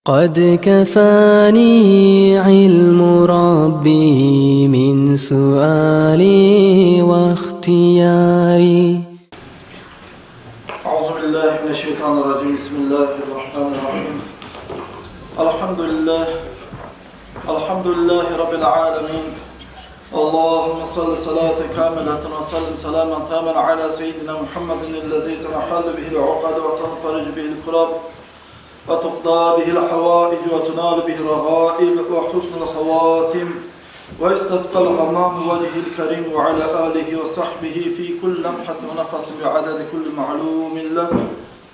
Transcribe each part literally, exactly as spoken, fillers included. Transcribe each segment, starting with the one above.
قد كفاني علم ربي من سؤالي واختياري. أعوذ بالله من الشيطان الرجيم. بسم الله الرحمن الرحيم. الحمد لله. الحمد لله رب العالمين. اللهم صل صلاة كاملة وسلم سلاما تاما على سيدنا محمد الذي تنحل به العقد وتنفرج به الكرب وتقضى به الحوائج وتنال به الرغائب وحسن الخواتم ويستسقى الغمام بوجهه الكريم وعلى آله وصحبه في كل لمحة ونفس بعدد كل معلوم لك.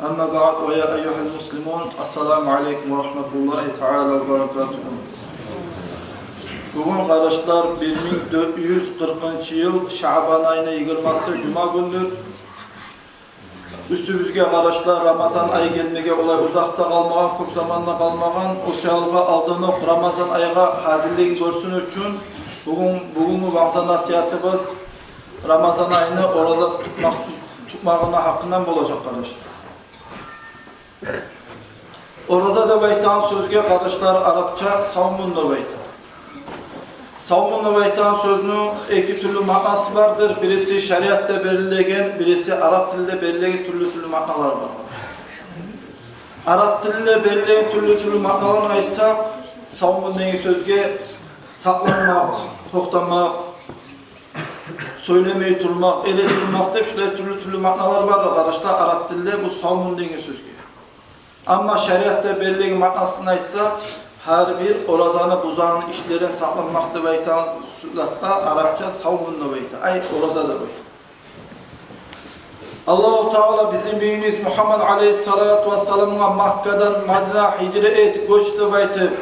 أما بعد، ويا أيها المسلمون، السلام عليكم ورحمة الله تعالى وبركاته. Бугюн, къардашлар, бир минг дёрт юз къыркъынчы йыл, Шаъбан айны йигирмасы, жума гюндюр. Уьстюбюзге, къардашлар, Рамазан ай гелмеге олай узакъда къалмагъан, кёп заманда къалмагъан. О саялгъа алданокъ Рамазан айгъа гьазирлигин гёрсюн учун бугюн, бугюнгю ваъза-насигьатыбыз Рамазан айны оразасы тутмакъ, тутмагъыны гьакъындан болажакъ, къардашлар. Ораза деп айтагъан сёзге, къардашлар, арапча савмун деп айта. Савмун деп айтагъан сёзню эки тюрлю маънасы бардыр. Бириси шариатда берилеген, бириси арап тилде берилеген, тюрлю-тюрлю маъналар бар. Арап тилде берилеген тюрлю-тюрлю маъналарын айтсакъ, савмун деген сёзге сакъланмакъ, токътамакъ, сёйлемей турмакъ, эретурмакъ деп шулай тюрлю-тюрлю маъналар бардыр, къардашлар, арап тилде бу савмун деген сёзге. Амма шариатда берилеген маънасын айтсакъ, гьар бир оразаны бузагъан ишлерден сакъланмакъ деп айтагъан затгъа арапча савмун деп айта, ай, ораза деп айта. Аллагьу Таала бизин бийибиз Мугьаммад алейгьиссалату вассаламгъа Маккадан Мадинагъа гьижра эт, гёч деп айтып,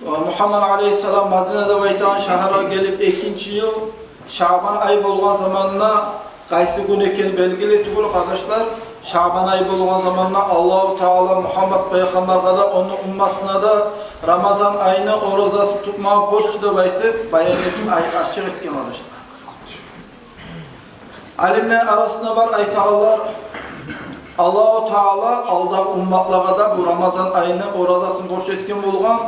Мугьаммад алейгьиссалам Мадина деп айтагъан шагьаргъа гелип экинчи йыл Шаъбан ай болгъан заманда, къайсы гюн экени белгили тюгюл, къардашлар, Шаъбан ай болгъан заманда Аллагьу Таала Мугьаммад пайхаммаргъа да, ону умматына да Рамазан айны оразасын тутмагъа борч деп айтып, баян этип, ай-, ачыкъ этген, къардашлар. Алимлер арасында бар айтагъанлар, Аллагьу Таала алдагъы умматлагъа да бу Рамазан айны оразасын борч этген болгъан.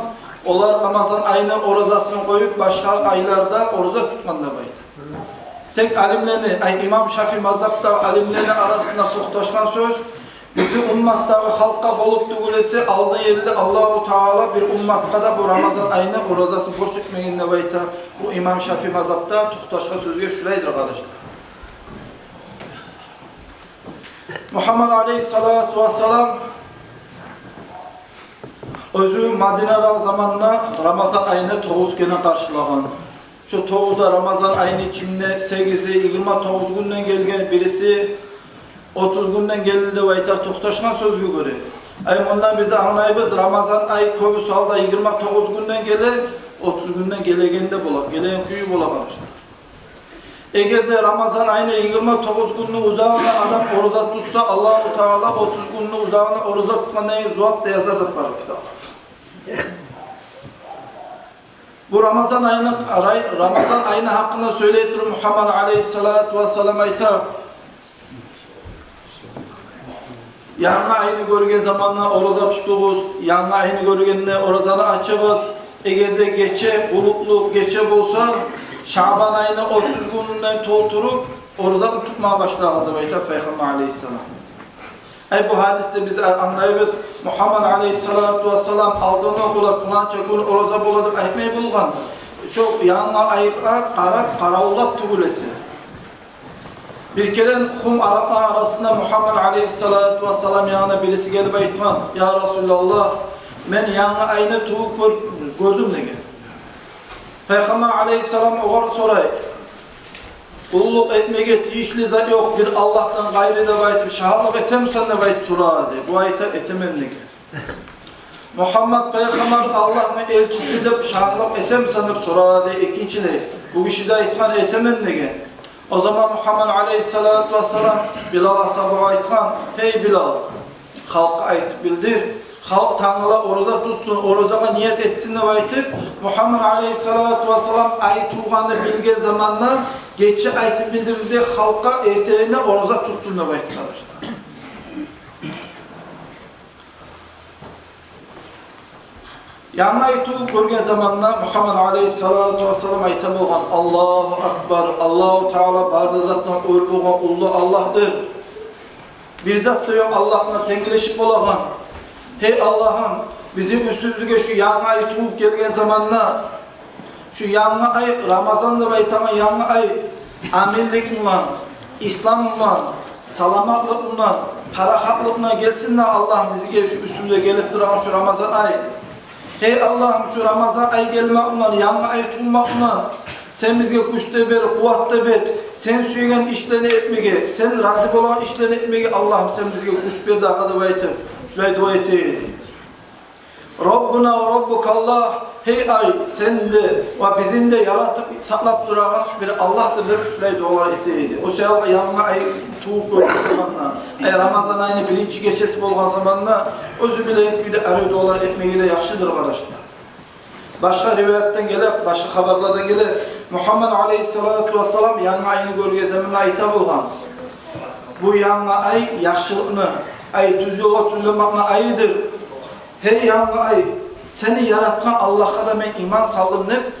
Олар Рамазан айны оразасын къоюп, башгъа айларда ораза тутгъан деп айта. Тек алимлени, ай, имам Шафи мазгьабдагъы алимлени арасында токъташгъан сёз, бизин умматдагъы халкъгъа болуп тюгюл эсе, алда ерли Аллагьу Таала бир умматгъа да бу Рамазан айны оразасын борч этмеген деп айта. Бу имам Шафи мазгьабда токъташгъан сёзге шулайдыр, къардашлар. Мугьаммад алейгьиссалату вассалам оьзю Мадинада заманда Рамазан айны тогъуз керен къаршылагъан. Шо тогъуз да Рамазан айны ичинде сегизи йигирма тогъуз гюнден гелген, бириси отуз гюнден гелди деп айта токъташгъан сёзге гёре. Ай, мундан биз англайбыз, Рамазан ай кёбюсю гьалда йигирма тогъуз гюнден геле, отуз гюнден гелеген де бола, гелеген кюю бола, къардашлар. Эгер де Рамазан айны йигирма тогъуз гюнню узагъына адам ораза тутса, Аллагьу Таала отуз гюнню узагъына ораза тутгъан деген зувап да язар деп бар китапда. Бу Рамазан айны, рай-, Рамазан айны гьакъында сёйлей туруп Мугьаммад алейгьиссалату вассалам айта: янгы айны гёрген заманда ораза тутугъуз, янгы айны гёргенде оразаны ачыгъыз. Эгер де гече, булутлу гече болса, Шаъбан айны отуз гюнюнден толтуруп, оразаны тутмагъа башлагъыз деп айта Пайхаммар алейгьиссалам. Ай, бу гьадисде биз а-, англайбыз, Мугьаммад алейгьиссалату вассалам алдан окъ олар пуланча гюн ораза бола деп айтмай болгъан. Шо янгы айгъа къарап, къаравуллап тюгюл эсе. Бир керен къум арапланы арасында Мугьаммад алейгьиссалату вассалам янына бириси гелип айтгъан: «Я Расулаллагь, мен янгы айны тувуп гёр-, гёрдюм», — деген. Пайхаммар алейгьиссалам огъар сорай: «Къуллукъ этмеге тийишли зат ёкъ бир Аллагьдан къайры деп айтып, шагьатлыкъ этемисен?» — деп айтып сорай, дей. Бу айта: «Этемен», — деген. «Мугьаммад пайхаммар Аллагьны элчиси деп шагьатлыкъ этемисен?» — деп сорай, дей, экинчилей. Бу гиши де айтгъан: «Этемен», — деген. О заман Мугьаммад алейгьиссалату вассалам Билал асгьабагъа айтгъан: «Гьей Билал, халкъгъа айтып билдир, халкъ тангала ораза тутсун, оразагъа ният этсин», — деп айтып, Мугьаммад алейгьиссалату вассалам ай тувгъанны билген заманда гече айтып билдирди халкъгъа, эртенине ораза тутсун деп айтгъан, къардашлар. Янгы ай тувуп гёрген заманда Мугьаммад алайгьиссалату вассалам айта болгъан: «Аллагьу акбар, Аллагьу Таала бары да затдан оьр болгъан уллу Аллагьдыр. Бир зат да ёкъ Аллагьгъа тенглешип болагъан. Гьей Аллагьым, бизин уьстюбюзге шу янгы ай тувуп гелген заманда, шу янгы ай, Рамазан деп айтагъан янгы ай, аминлик булан, ислам булан, саламатлыкъ булан, парахатлыкъ булан гелсин де, Аллагьым, бизге шу уьстюбюзге гелип турагъан шу Рамазан ай. Гьей Аллагьым, шу Рамазан ай гелмек булан, янгы ай тувмакъ булан сен бизге гюч де бер, къуват да бер. Сен сюеген ишлени этмеге, сен рази болагъан ишлени этмеге, Аллагьым, сен бизге гюч бер дагъы», – деп айтып, шулай дуа эте эди. «Раббуна ва раббукаллагь, гьей ай, сен де ва бизин де яратып, сакълап турагъан бир Аллагьдыр», – деп шулай дуалар эте эди. О саялы янгы ай тувуп гёрген заманда, ай, Рамазан айны биринчи гечеси болгъан заманда оьзю билеген кюйде арив дуалар этмеге де яхшыдыр, къардашлар. Башгъа риваятдан геле, башгъа хабарлардан геле, Мугьаммад алайгьиссалату вассалам янгы айны гёрген заманда айта болгъан: «Бу янгы ай яхшылыкъны, ай, тюз ёлгъа тюзлемекни айыдыр. Гьей янгы ай, сени яратгъан Аллагьгъа да мен иман салдым», – деп,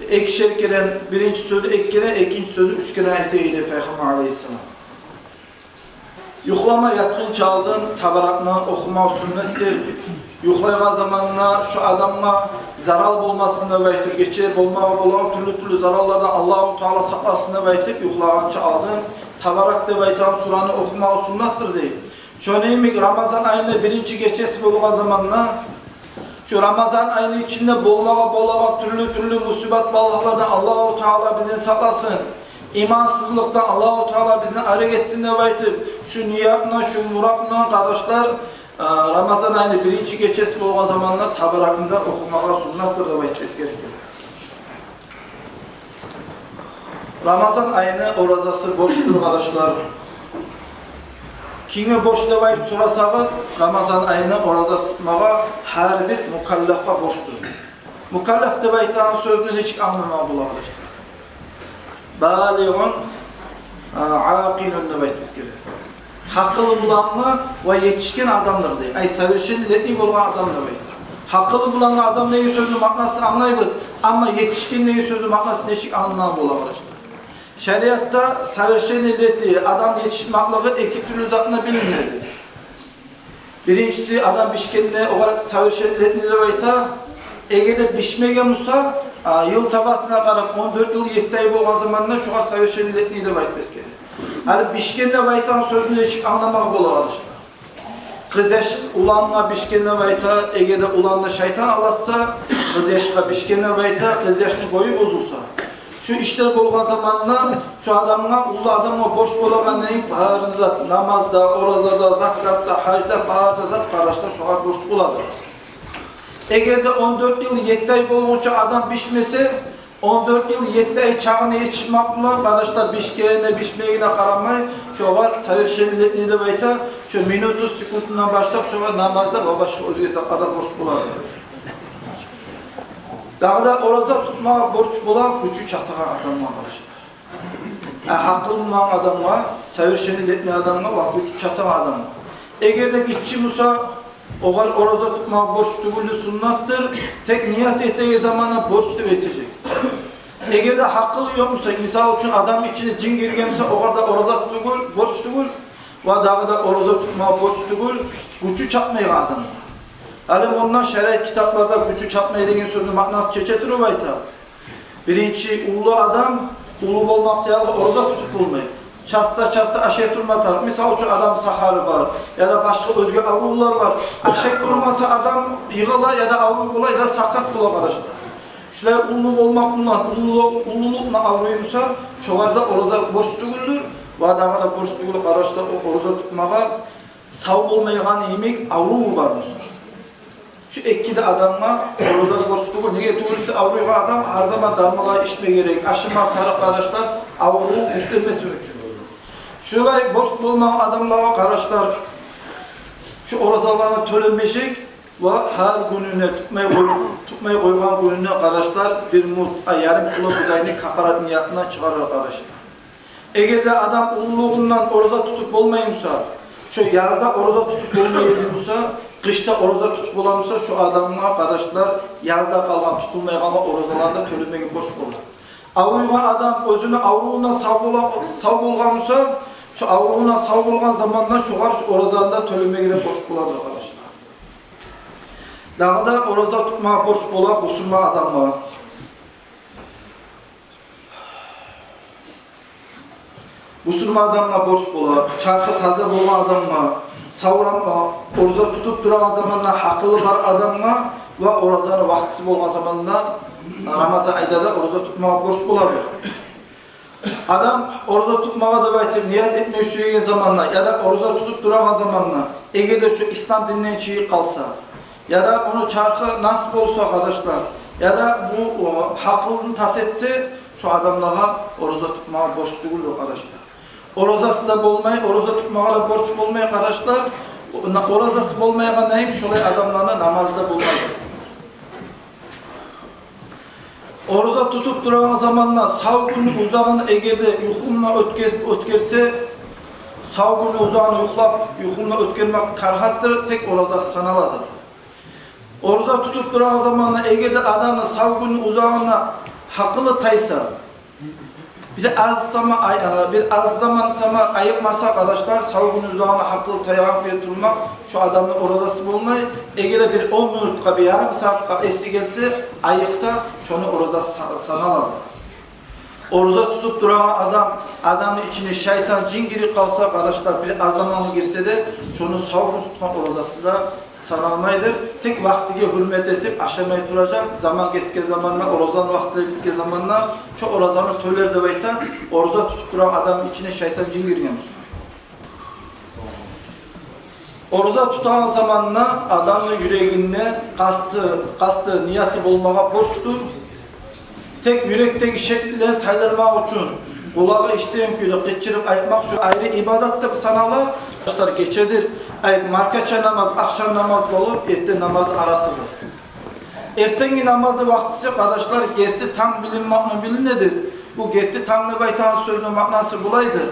экишер керен, биринчи сёзю эки керен, экинчи сёзю уьч керен айта эди Пайхаммар алайгьиссалам. Юхлама ятгъынча алдын Табаракны охумакъ сюннетдир. Юхлайгъан заманда шу адамгъа зарал болмасын деп айтып, гече болмагъа болагъан тюрлю-тюрлю зараллардан Аллагьу Таала сакъласын деп айтып, юхлагъынча алдын Табарак деп айтагъан сураны охумагъы сюннетдир дей. Шону йимик Рамазан айны биринчи гечеси болгъан заманда, шу Рамазан айны ичинде болмагъа болагъан тюрлю-тюрлю мусибат-балагьлардан Аллагьу Таала бизин сакъласын, имансызлыкъдан Аллагьу Таала бизин арек этсин деп айтып, шу ниятны, шу муратны, къардашлар, э, Рамазан айны биринчи гечеси болгъан заманда Табаракны да охумагъа сюннетдир деп айтып эсгерип геле. Рамазан айны оразасы борчдур, къардашлар. Кимге борч деп айтып сорасагъыз, Рамазан айны оразасы тутмагъа гьар бир мукаллафгъа борчдур. Мукаллаф деп айтагъан сёзню нечик англамагъа бола, къардашлар? Балигъун, а, акъилун деп айтып эсгере. Гьакъылы булангъы ва етишген адамдыр дей. Ай, совершеннолетний болгъан адам деп айта. Гьакъылы булангъы адам деген сёзню маънасын англайбыз, амма етишген деген сёзню маънасын нечик англамагъа бола, къардашлар? Шариатда совершеннолетний адам етишмеклиги эки тюрлю затына билинеди. Биринчиси, адам бишгенде огъар совершеннолетний деп айта. Эгер де бишмеген буса, а, йыл табатына къарап, он дёрт йыл етти ай болгъан заманда шогъар совершеннолетний деп айтып эсгере. Гьали бишген деп айтагъан сёзню нечик англамагъа бола, къардашлар? Къызъяш улангъа бишген деп айта, эгер де уланны шайтан алдатса, къызъяшгъа бишген деп айта, къызъяшны бою бузулса. Шу ишлер болгъан заманда шу адамгъа, уллу адамгъа борч болагъан не? Бары зат, намаз да, ораза да, закат да, гьаж да, бары да зат, къардашлар, шогъар борч болады. Эгер де он дёрт йыл етти ай болгъунча адам бишмесе, он дёрт йыл етти ай чагъына етишмек булан, къардашлар, бишгенине, бишмегенине къарамай, шогъар совершеннолетний деп айта, шу минуту, секундундан башлап шогъар намаз да ва башгъа оьзге затлар да борч болады. Дагъы да ораза тутмагъа борч бола гючю чатагъан адамгъа, къардашлар. А, гьакъылы булангъы адамгъа, совершеннолетний адамгъа ва гючю чатагъан адамгъа. Эгер де гиччи буса, огъар ораза тутмагъа борч тюгюлдюр, сюннетдир, тек ният этеген заманда борч деп этежек. Эгер де гьакъылы ёкъ буса, мисал учун, адам ичине жин гирген буса, огъар да ораза тюгюл, борч тюгюл, ва дагъы да ораза тутмагъа борч тюгюл гючю чатмайгъан адамгъа. Гьали мунда шариат китапларда гючю чатмай деген сёзню маънасын чече туруп айта. Биринчи, уллу адам уллу болмакъ саялы ораза тутуп болмай. Часто-часто ашай турма тарыкъ. Мисал учун, адам сагьары бар, яда башгъа оьзге аврувлар бар. Ашай турмаса, адам йыгъыла, яда аврув бола, яда сакъат бола, къардашлар. Шулай уллу болмакъ булан, уллу, уллулукъ булан авруй буса, шогъар да ораза борч тюгюлдюр. Ва дагъы да борч тюгюл, къардашлар, о ораза тутмагъа сав болмайгъан йимик авруву бар буса. Шу эки де адамгъа ораза борч тюгюл. Неге тюгюл буса, авруйгъан адам гьар заман дарманлар ичме герек, ашама тарыкъ, къардашлар, аврув гючленмесин учун. Шулай борч болмагъан адамлагъа, къардашлар, шу оразаланы тёленмежек ва гьар гюнюне, тутмай къой-, тутмай къойгъан гюнюне, къардашлар, бир мут, а, ярым кило будайны капарат ниятына чыгъарар, къардашлар. Эгер де адам уллулугъундан ораза тутуп болмай буса, шо язда ораза тутуп болмай эди буса, Къышда ораза тутуп бола буса, шо адамгъа, къардашлар, язда къалгъан, тутулмай къалгъан оразаланы да тёлемеге борч бола. Авруйгъан адам оьзюню аврувундан сав бола, сав болгъан буса, шо аврувундан сав болгъан заманда шогъар шо оразаны да тёлемеге де борч боладыр, къардашлар. Дагъы да ораза тутмагъа борч бола бусурман адамгъа. Бусурман адамгъа борч бола, чархы таза болгъан адамгъа, савран, а, ораза тутуп турагъан заманда гьакъылы бар адамгъа ва оразаны вакътиси болгъан заманда, а, Рамазан айда да ораза тутмагъа борч боладыр. Адам ораза тутмагъа деп айтып ният этме сюеген заманда, яда ораза тутуп турагъан заманда, эгер де шо ислам дининден чыгъып къалса, яда ону чархы нас болса, къардашлар, яда бу, о, гьакъылын тас этсе, шо адамлагъа ораза тутмагъа борч тюгюлдюр, къардашлар. Оразасы да болмай, ораза тутмагъа да борч болмай, къардашлар. О, на-, оразасы болмайгъан йимик, шолай адамланы намазы да болмай. Ораза тутуп турагъан заманда сав гюнню узагъын эгер де юхумда оьтгер-, оьтгерсе, сав гюнню узагъын юхлап, юхумда оьтгермек карагьатдыр, тек оразасы саналадыр. Ораза тутуп турагъан заманда эгер де адамны сав гюнню узагъына гьакъылы тайса, бир аз сама ай-, а, бир аз заман сама айыкъмаса, къардашлар, сав гюнню узагъына гьакъылы тайгъан кюйде турмакъ, шо адамны оразасы болмай. Эгер де бир он минутгъа, бир ярым сагьатгъа эси гелсе, айыкъса, шону оразасы са-, саналадыр. Ораза тутуп турагъан адам, адамны ичине шайтан, жин гирип къалса, къардашлар, бир аз заман гирсе де, шону сав гюн тутгъан оразасы да саналмайдыр. Тек вакътиге гьюрмет этип, ашамай туражакъ, заман гетген заманда, оразаны вакъти битген заманда шо оразаны тёлер деп айта, ораза тутуп турагъан адамны ичине шайтан, жин гирген болса. Ораза тутагъан заманда адамны юрегинде къасты, къасты, нияты болмагъа борчдур. Тек юрекдеги шеклени тайдырмакъ учун къулагъы эшитеген кюйде къычырып айтмакъ шо айры ибадат деп санала. Къардашлар, гечедир, ай, маркача намаз, ахшам намаз болуп, эртен намазны арасыдыр. Эртенги намазны вакътиси, къардашлар, герти танг билинмекни билинедир. Бу герти танг деп айтагъан сёзню маънасы булайдыр.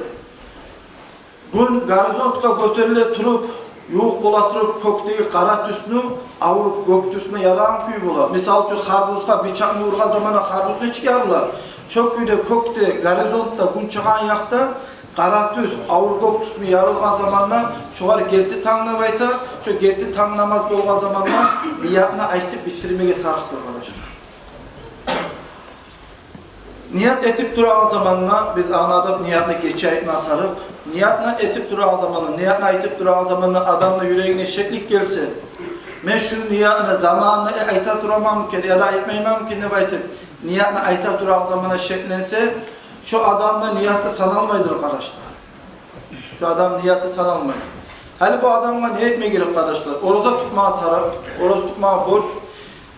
Гюн горизонтгъа гётериле туруп, ювукъ бола туруп, кёкдеги къара тюсню авур гёк тюсюне ярагъан кюй бола. Мисал учун, харбузгъа бичакъны ургъан заманда харбуз нечик ярыла, шо кюйде кёкде, горизонтда, гюн чыгъагъан якъда къара тюс авур гёк тюсюне ярылгъан заманда, шогъар герти танг деп айта. Шо герти танг намаз болгъан заманда ниятны айтып битдирмеге тарыкъдыр, къардашлар. Ният этип турагъан заманда биз англадыкъ, ниятны гече айтма тарыкъ. Ниятны этип турагъан заманда, ниятны айтып турагъан заманда адамны юрегине шеклик гелсе, мен шу ниятны заманында айта тураманмы экен яда айтмайманмы экен деп айтып, ниятны айта турагъан заманда шекленсе, шо адамны нияты саналмайдыр, къардашлар. Шо адам нияты саналмай. Гьали бу адамгъа не этме герек, къардашлар? Ораза тутмагъа тарыкъ, ораза тутмагъа борч.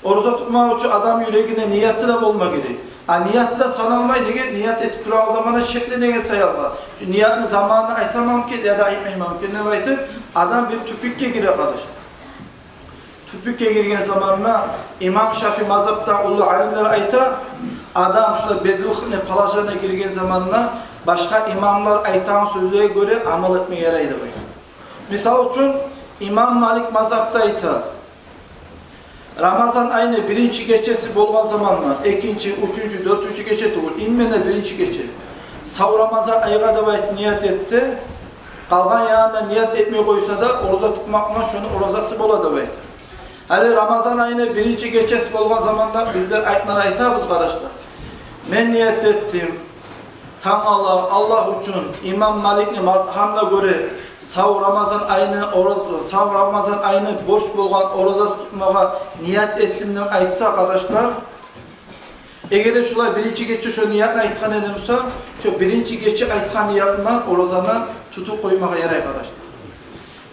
Ораза тутмакъ учун адам юрегинде нияты да болма герек. А нияты да саналмай, неге? Ният этип турагъан заманда шекленеген саялы. Шу ниятны заманында айтаманмы экен яда айтмайманмы экен деп айтып, адам бир тюпюкге гире, къардашлар. Тюпюкге гирген заманда имам Шафи мазгьабда уллу алимлер айта, адам шулай безвыходный положениеге гирген заманда башгъа имамлар айтагъан сёзлеге гёре амал этмеге ярай деп айта. Мисал учун, имам Малик мазгьабда айта, Рамазан айны биринчи гечеси болгъан заманда, экинчи, уьчюнчю, дёртюнчю гече тюгюл, именно биринчи гече, сав Рамазан айгъа деп айтып ният этсе, къалгъан ягъына ният этмей къойса да, ораза тутмакъ булан шону оразасы бола деп айта. Гьали Рамазан айны биринчи гечеси болгъан заманда бизлер айтманы айтабыз, къардашлар. Мен ният этдим, тангала Аллагь учун, имам Маликни мазгьабына гёре, сав Рамазан айны ораз-, сав Рамазан айны борч болгъан оразасын тутмагъа ният этдим деп айтса, къардашлар, эгер де шулай биринчи гече шо ниятны айтгъан эди буса, шо биринчи гече айтгъан ниятындан оразаны тутуп къоймагъа ярай, къардашлар.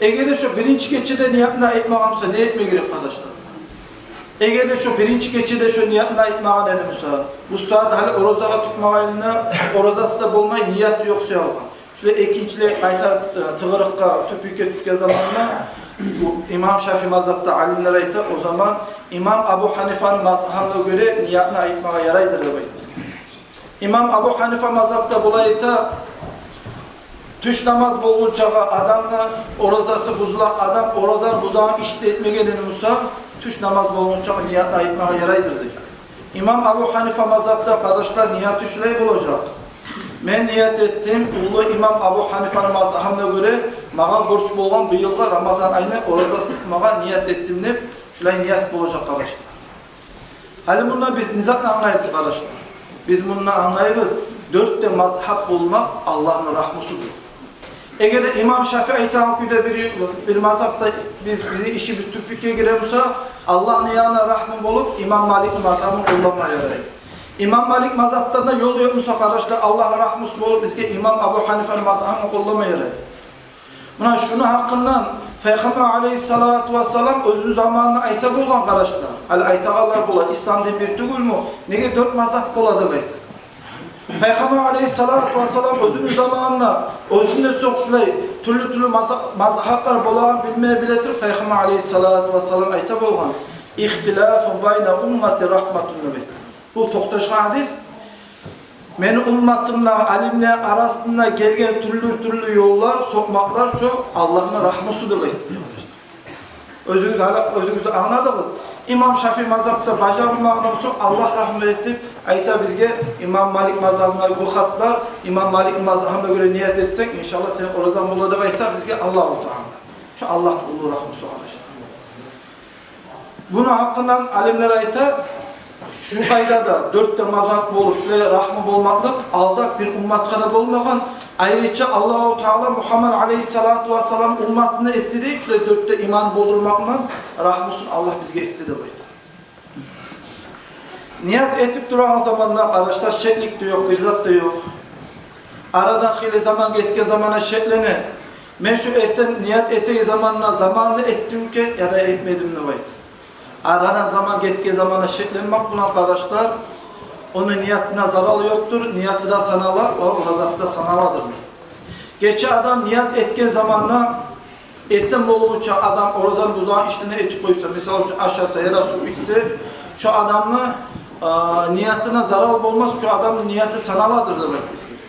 Эгер де шо биринчи гечеде ниятны айтмагъан буса, не этме герек, къардашлар? Эгер де шо биринчи гечеде шо ниятны айтмагъан эди буса, бу сагьат гьали оразагъа тутмагъа айлана, оразасы да болмай, нияты ёкъ саялгъа. Шулай экинчилей къайтарып, э, тыгъырыкъгъа, тюпюкге тюшген заманда, бу имам Шафи мазгьабда алимлер айта, о заман имам Абу Гьанифаны мазгьабына гёре ниятны айтмагъа ярайдыр деп айтмагъа герек. Имам Абу Гьанифа мазгьабда булай айта, Тюш намаз болгъунчагъа адамны оразасы бузула, адам оразаны бузагъан ишни этмеген эди буса, тюш намаз болгъунчагъа ниятны айтмагъа ярайдыр дей. Имам Абу Гьанифа мазгьабда, къардашлар, нияты шулай болажакъ: «Мен ният этдим, уллу имам Абу Гьанифаны мазгьабына гёре, магъа борч болгъан быйылгъы Рамазан айны оразасын тутмагъа ният этдим», — деп, шулай ният болажакъ, къардашлар. Гьали мунда биз не затны англайбыз, къардашлар? Биз мунда англайбыз, дёрт де мазгьаб болмакъ Аллагьны рагьмусудур. Эгер де имам Шафии айтагъан кюйде бир, бир мазгьабда биз, бизин ишибиз тюпюкге гире буса, Аллагьны янындан рагьму болуп, имам Маликни мазгьабын къоллама ярай. Имам Малик мазгьабда да ёл ёкъ буса, къардашлар, Аллагьны рагьмусу болуп, бизге имам Абу Гьанифаны мазгьабын къоллама ярай. Муна шуну гьакъындан Пайхаммар алейгьиссалату вассалам оьзюню заманында айта болгъан, къардашлар. Гьали айтагъанлар бола: «Ислам дин бир тюгюлмю? Неге дёрт мазгьаб бола?» — деп айта. Пайхаммар алейгьиссалату вассалам оьзюню заманында, оьзюнден сонг шулай тюрлю-тюрлю мазгь-, мазгьаблар болагъанын билмей биле туруп, Пайхаммар алейгьиссалату вассалам айта болгъан: «Ихтилафун байна уммати рахматун», — деп айта. Бу токъташгъан гьадис. Мени умматымда алимлер арасында гелген тюрлю-тюрлю ёллар, сокъмакълар шо Аллагьны рагьмусу деп айта. Оьзюгюз гьали, оьзюгюз де англадыгъыз. Имам Шафии мазгьабда бажарылмагъан сонг, Аллагь рагьмат этип, айта бизге, имам Малик мазгьабына бу хат бар, имам Малик мазгьабына гёре ният этсенг, иншаллагь, сени оразанг бола деп айта бизге Аллагьу Таала. Шо Аллагьны уллу рагьмусу, къардашлар. Буну гьакъындан алимлер айта, шу къайдада дёрт де мазгьаб болуп, шулай рагьму болмакълыкъ алдап бир умматгъа да болмагъан, айрыча Аллагьу Таала Мугьаммад алейгьиссалату вассалам умматына этди дей, шулай дёрт де иман болдурмакълыкъ рагьмусун Аллагь бизге этди деп айта. Ният этип турагъан заманда, къардашлар, шеклик де ёкъ, бир зат да ёкъ. Арадан хыйлы заман гетген заманда шеклене: «Мен шу эртен ният этеген заманда заманында этдимми экен яда этмедимми?» — деп айта. Арадан заман гетген заманда шекленмек булан, къардашлар, ону ниятына зарал ёкъдур, нияты да санала, о оразасы да саналадыр. Гече адам ният этген заманда, эртен болгъунча адам оразаны бузагъан ишлени этип къойса, мисал учун, ашаса яда сув ичсе, шо адамны, а, ниятына зарал болмас, шо адамны нияты саналадыр деп айтмас герек.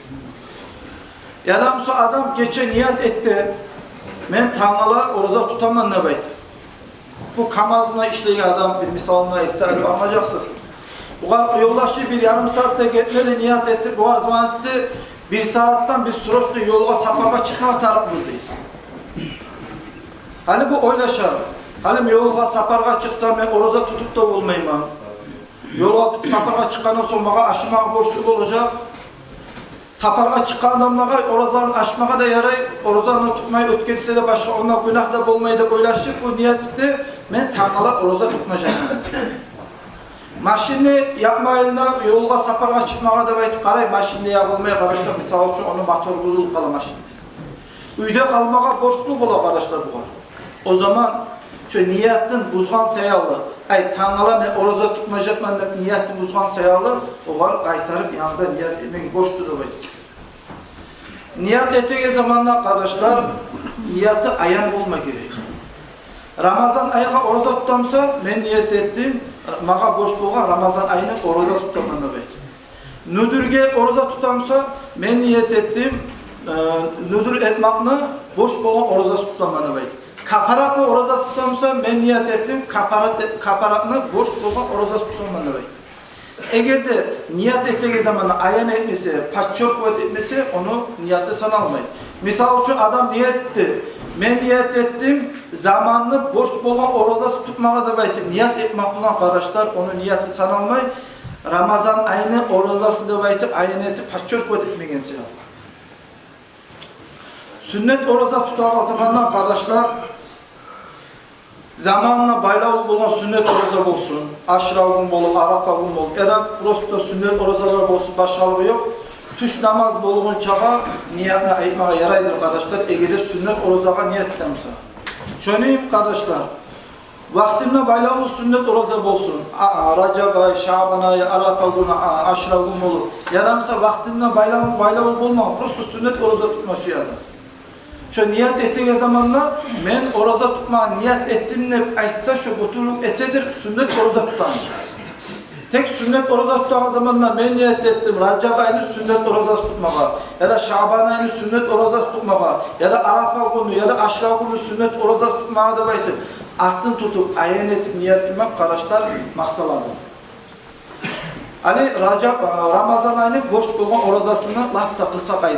Яда буса адам гече ният этди: «Мен тангала ораза тутаман», — деп айтды. Бу КамАЗ булан ишлейген адам, бир мисалын айтса, англажакъсыз. Бугъар ёлдашы бир ярым сагьат да гетмеди, ният этди, бугъар звонить этди: «Бир сагьатдан биз срочно ёлгъа сапаргъа чыкъмагъа тарыкъбыз», — дей. Гьали бу ойлаша: «Гьали мен ёлгъа сапаргъа чыкъсам, мен ораза тутуп да болмайман. Ёлгъа сапаргъа чыкъгъандан сонг магъа ашамагъа борчлу болажакъ». Сапаргъа чыкъгъан адамлагъа оразаны ачмагъа да ярай, оразаны тутмай оьтгерсе де башгъа, онда гюнагь да болмай деп ойлашып, бу ният этди: «Мен тангала ораза тутмажакъман». Машинни якъмайлына, ёлгъа сапаргъа чыкъмагъа деп айтып къарай, машинни ягъылмай, къардашлар, мисал учун, ону мотор бузулуп къала машинни. Уьйде къалмагъа борчлу бола, къардашлар, бугъар. О заман шо ниятын бузгъан саялы, ай, тангала мен ораза тутмажакъман деп ниятын бузгъан саялы, огъар къайтарып янгыдан ният этмек борчлу деп айтды. Ният этеген заманда, къардашлар, нияты аян болма герек. Рамазан айгъа ораза тутамса, мен ният этдим, магъа борч болгъан Рамазан айны ораза тутаман деп айт. Нюдюрге ораза тутамса, мен ният этдим, э, нюдюр этмекни борч болгъан ораза тутаман деп айт. Капаратны ораза тутамса, мен ният этдим, капарат, капаратны борч болгъан ораза тутаман деп айт. Эгер де ният этеген заманда аян этмесе, подчёркивать этмесе, ону нияты саналмай. Мисал учун, адам ният этди: «Мен ният этдим заманны борч болгъан оразасын тутмагъа», — деп айтып, ният этмек булан, къардашлар, ону нияты саналмай. Рамазан айны оразасы деп айтып, аян этип, подчёркивать этмеген саялы. Сюннет ораза тутагъан заманда, къардашлар, заманына байлавлу болгъан сюннет ораза болсун, Ашура гюн болуп, Арапа гюн болуп, яда просто сюннет оразалар болсун, башгъалыгъы ёкъ. Тюш намаз болгъунчагъа ниятны айтмагъа ярайдыр, къардашлар, эгер де сюннет оразагъа ният этген буса. Шону йимик, къардашлар, вакътине байлавлу сюннет ораза болсун, а, а, Ражаб ай, Шаъбан ай, Арапа гюн, а, Ашура гюн болуп, ярамаса вакътине байлавлу, байлавлу болмагъан, просто сюннет ораза тутма сюе адам. Шо ният этеген заманда «мен ораза тутмагъа ният этдим» деп айтса, шо бютюнлюк этедир сюннет ораза тутагъан. Тек сюннет ораза тутагъан заманда мен ният этдим Ражаб айны сюннет оразасын тутмагъа, яда Шаъбан айны сюннет оразасын тутмагъа, яда Арапа гюню, яда Ашура гюню сюннет оразасын тутмагъа деп айтып, атын тутуп, аян этип ният этмек, къардашлар, макъталадыр. Гьали Ражаб, э, Рамазан айны борч болгъан оразасыны лап да къысгъа къайдасы.